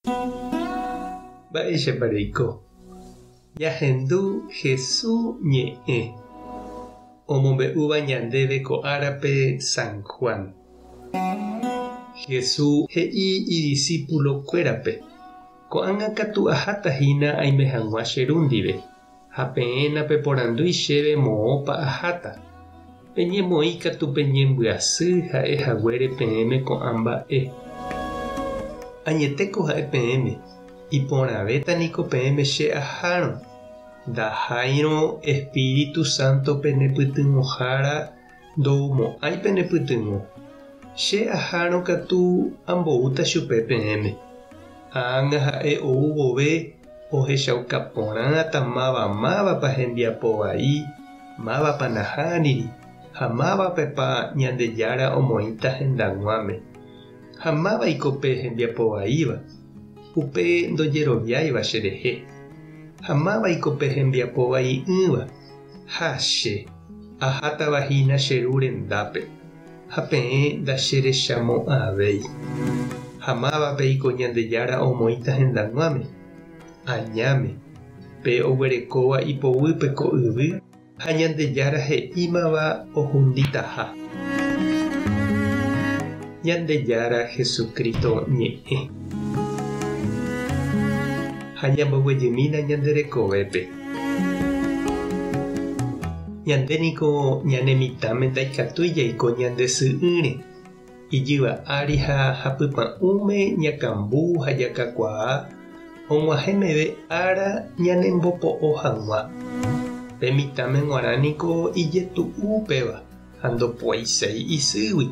Mba'éichapa reiko? Ñahendu Hesu ñe'ẽ omombe'úva ñandéve ko árape San Juan. Hesu he'i idisípulokuérape, Ko'ág̃a katu aháta hína aime hag̃ua che Ru ndive, ha peẽ napeporandúi chéve moõpa aháta. Peñemoĩ katu peñembyasy ha'e haguére peẽme ko'ã mba'e. Añetéko ha'e peẽme, iporãvéta niko peẽme che ahárõ, ndaháirõ Espíritu Santo penepytyvõhára ndoumo'ãi penepytyvõ. Che ahárõ katu amboúta chupe peẽme. Ág̃a ha'e ou vove Ohechauka porãta máva mávapa hembiapo vai, mávapa nahániri, ha mávapepa Ñandejára omoĩta hendag̃uáme. Ha mávaiko pe hembiapo vaíva? Upe ndojeroviáiva cherehe. Ha mávaiko pe hembiapo vai'ỹva? Ha che, ahátava hína che Ru rendápe, ha peẽ ndacherechamo'ãvéi. Ha mávapeiko Ñandejára omoĩta hendag̃uáme? Añáme, pe oguerekóva ipoguýpe ko yvy ha Ñandejára he'ímava ohunditaha. Ñandejára Jesucristo ñe'ẽ. Ha ñamboguejymína ñande rekovépe. Ñande niko ñane mitãme ndaikatúi jaiko ñande sy'ỹre. Ijyva ári ha hapypa'ũme ñakambu ha jakakuaa og̃uahẽ meve ára ñanembopo'o hag̃ua. Pe mitãme g̃uarã niko ijetu'u upéva ha ndopoiséi isýgui.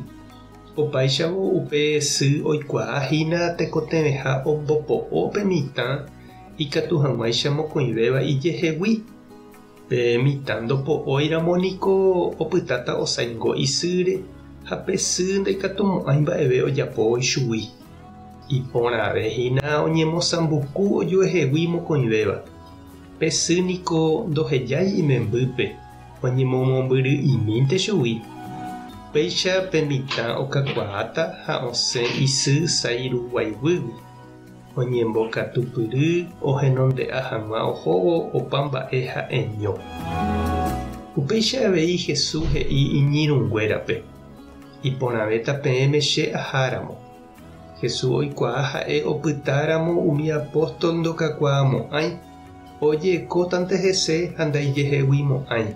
Opáichavo upe sy oikuaa hína tekotevẽha ombopo'o pe mitã ikatu hag̃uáicha mokõivéva ijehegui. Pe mitã ndopo'óiramo niko opytáta osaingo isýre ha pe sy ndaikatumo'ãi mba'eve ojapóvo ichugui. Iporãve hína oñemosãmbuku ojuehegui mokõivéva. Pe sy niko ndohejái imembýpe, oñemomombyry'imínte chugui. Péicha pe mitã okakuaáta ha osẽ isy sái ruguaiguýgui. Oñembokatupyry ohenonde'a hag̃ua ohóvo opa mba'e ha'eño. Upéicha avei Jesús he'i iñirũnguérape, Iporãvéta peẽme che aháramo. Jesús oikuaa ha'e opytáramo umi apóstol ndokakuaamo'ãi, ojekótante hese ha ndaijeheguimo'ãi.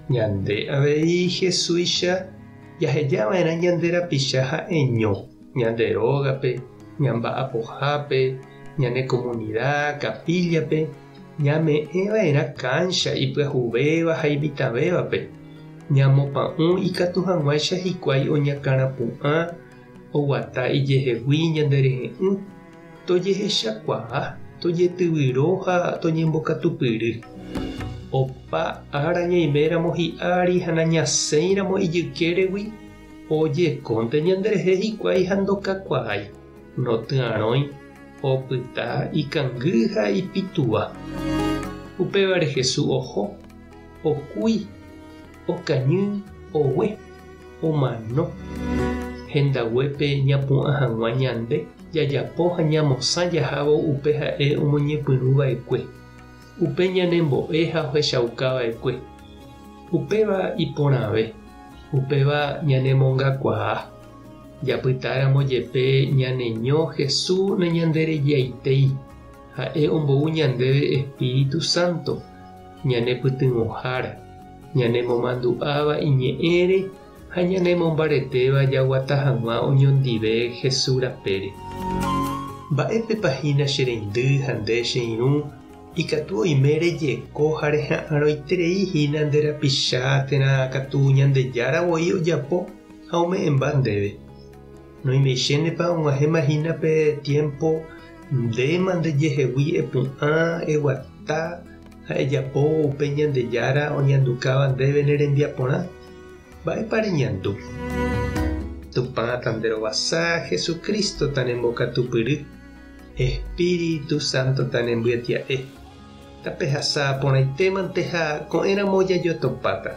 Ñande avei Jesúicha jahejava'erã ñande rapicha ha'eño. Ñande rógape, ñamba'apohápe, ñane komunida, kapíllape, ñame'ẽva'erã káncha ipyahuvéva ha imitãvévape, ñamopa'ũ ikatu hag̃uáicha hikuái oñakãrapu'ã, oguata ijehegui ñanderehe'ỹ, tojehechakuaa, tojetyvyro ha toñembokatupyry. Opa ára ñaiméramo hi'ári ha nañasẽiramo ijykéregui, Ojekónte ñanderehe hikuái ha ndokakuaái, notyarõi, opyta ikangy ha ipitua. Upévare Jesús oho, okúi, okañy, ogue, omano. Hendaguépe ñapu'ã hag̃ua ñande jajapo ha ñamosã jahávo upe ha'e omoñepyrũ va'ekue, upe ñanembo'e ha ohechauka va'ekue. Upéva iporãve. Upéva ñanemongakuaa. Japytáramo jepe ñaneño Jesús nañanderejaitéi, ha'e ombou ñandéve Espíritu Santo, ñanepytyvõhára, ñanemomandu'áva iñe'ẽre ha ñanemombaretéva jaguata hag̃ua oñondive Jesús rapére. Mba'épepa hína che reindy ha nde che irũ Ikatu oime rejeko ha reha'arõiterei hína nde rapicha térã katu Ñandejára voi ojapo ha ome'ẽmba ndéve. Noimeichénepa og̃uahẽma hína pe tiémpo ndéma ndejehegui epu'ã, eguata ha ejapo upe Ñandejára oñandukáva ndéve ne rembiaporã? Mba'épa reñandu? Tupã tanderovasa, Jesucristo tanembokatupyry. Espíritu Santo tanembyetia'e. Tapehasa porãitémante ha ko'ẽramo jajotopáta.